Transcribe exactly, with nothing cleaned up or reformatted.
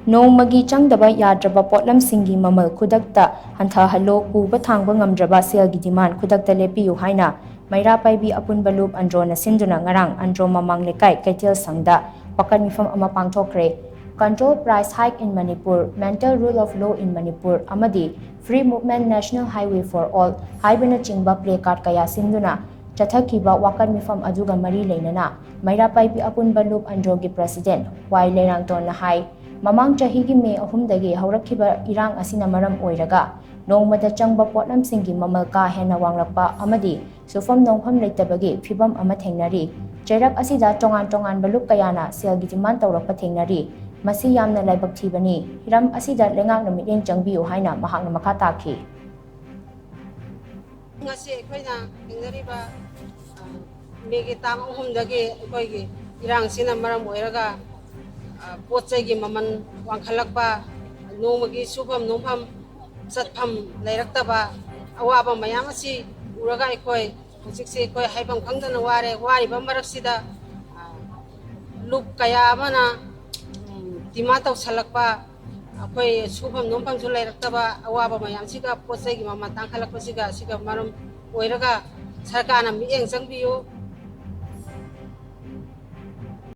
ꯅꯣꯡꯃꯒꯤ ꯆꯪꯗꯕ ꯌꯥꯗ꯭ꯔꯕ ꯄꯣꯠꯂꯝꯁꯤꯡꯒꯤ ꯃꯃꯜ ꯈꯨꯗꯛꯇ ꯍꯟꯊꯍꯜꯂꯣ, ꯄꯨꯕ ꯊꯥꯡꯕ ꯉꯝꯗ꯭ꯔꯕ ꯁꯦꯜꯒꯤ demand ꯈꯨꯗꯛꯇ ꯂꯦꯞꯄꯤꯌꯨ ꯍꯥꯏꯅ ꯃꯩꯔꯥ ꯄꯥꯏꯕꯤ ꯑꯄꯨꯟꯕ ꯂꯨꯞ ꯑꯟꯗ꯭ꯔꯣꯅ ꯁꯤꯟꯗꯨꯅ ꯉꯔꯥꯡ ꯑꯟꯗ꯭ꯔꯣ ꯃꯃꯥꯡ ꯂꯩꯀꯥꯏ ꯀꯩꯊꯦꯜ ꯁꯪꯗ ꯋꯥꯀꯠ ꯃꯤꯐꯝ ꯑꯃ ꯄꯥꯡꯊꯣꯛꯈ꯭ꯔꯦ꯫ Control price hike in Manipur, maintain rule of law in Manipur ꯑꯃꯗꯤ Free Movement National Highway for All ꯍꯥꯏꯕꯅꯆꯤꯡꯕ placard ꯀꯌꯥ ꯁꯤꯟꯗꯨꯅ ꯆꯠꯊꯈꯤꯕ ꯋꯥꯀꯠ ꯃꯤꯐꯝ ꯑꯗꯨꯒ ꯃꯔꯤ ꯂꯩꯅꯅ ꯃꯩꯔꯥ ꯄꯥꯏꯕꯤ ꯑꯄꯨꯟꯕ ꯂꯨꯞ ꯑꯟꯗ꯭ꯔꯣꯒꯤ president ꯋꯥꯏ ꯂꯩꯔꯥꯡꯇꯣꯟꯅ ꯍꯥꯏ, ꯃꯃꯥꯡ ꯆꯍꯤꯒꯤ ꯃꯦ ꯑꯍꯨꯝꯗꯒꯤ ꯍꯧꯔꯛꯈꯤꯕ ꯏꯔꯥꯡ ꯑꯁꯤꯅ ꯃꯔꯝ ꯑꯣꯏꯔꯒ ꯅꯣꯡꯃꯗ ꯆꯪꯕ ꯄꯣꯠꯂꯝꯁꯤꯡꯒꯤ ꯃꯃꯜ ꯀꯥ ꯍꯦꯟꯅ ꯋꯥꯡꯂꯛꯄ ꯑꯃꯗꯤ ꯁꯨꯐꯝ ꯅꯣꯝꯐꯝ ꯂꯩꯇꯕꯒꯤ ꯐꯤꯚꯝ ꯑꯃ ꯊꯦꯡꯅꯔꯤ꯫ ꯆꯩꯔꯛ ꯑꯁꯤꯗ ꯇꯣꯉꯥꯟ ꯇꯣꯉꯥꯟꯕ ꯂꯨꯞ ꯀꯌꯥꯅ ꯁꯦꯜꯒꯤ demand ꯇꯧꯔꯛꯄ ꯊꯦꯡꯅꯔꯤ꯫ ꯃꯁꯤ ꯌꯥꯝꯅ ꯂꯥꯏꯕꯛ ꯊꯤꯕꯅꯤ꯫ ꯍꯤꯔꯝ ꯑꯁꯤꯗ ꯂꯩꯉꯥꯛꯅ ꯃꯤꯠꯌꯦꯡ ꯆꯪꯕꯤꯌꯨ ꯍꯥꯏꯅ ꯃꯍꯥꯛꯅ ꯃꯈꯥ ꯇꯥꯈꯤ꯫ ꯉꯁꯤ ꯑꯩꯈꯣꯏꯅ ꯊꯦꯡꯅꯔꯤꯕ, ꯑ, ꯃꯦꯒꯤ ꯇꯥꯡ ꯑꯍꯨꯝꯗꯒꯤ ꯑꯩꯈꯣꯏꯒꯤ ꯏꯔꯥꯡꯁꯤꯅ ꯃꯔꯝ ꯑꯣꯏꯔꯒ, ꯑ, ꯄꯣꯠ ꯆꯩꯒꯤ ꯃꯃꯜ ꯋꯥꯡꯈꯠꯂꯛꯄ, ꯅꯣꯡꯃꯒꯤ ꯁꯨꯐꯝ ꯅꯣꯝꯐꯝ ꯆꯠꯐꯝ ꯂꯩꯔꯛꯇꯕ ꯑꯋꯥꯕ ꯃꯌꯥꯝ ꯑꯁꯤ ꯎꯔꯒ ꯑꯩꯈꯣꯏ ꯍꯧꯖꯤꯛꯁꯤ ꯑꯩꯈꯣꯏ ꯍꯥꯏꯐꯝ ꯈꯪꯗꯅ ꯋꯥꯔꯦ꯫ ꯋꯥꯔꯤꯕ ꯃꯔꯛꯁꯤꯗ, ꯑ, ꯂꯨꯞ ꯀꯌꯥ ꯑꯃꯅ, ꯎꯝ, demand ꯇꯧꯁꯜꯂꯛꯄ, ꯑꯩꯈꯣꯏ ꯁꯨꯐꯝ ꯅꯣꯝꯐꯝꯁꯨ ꯂꯩꯔꯛꯇꯕ ꯑꯋꯥꯕ ꯃꯌꯥꯝꯁꯤꯒ ꯄꯣꯠ ꯆꯩꯒꯤ ꯃꯃꯜ ꯇꯥꯡꯈꯠꯂꯛꯄꯁꯤꯒ ꯑꯁꯤꯒ ꯃꯔꯝ ꯑꯣꯏꯔꯒ ꯁꯔꯀꯥꯔꯅ ꯃꯤꯠꯌꯦꯡ ꯆꯪꯕꯤꯌꯨ꯫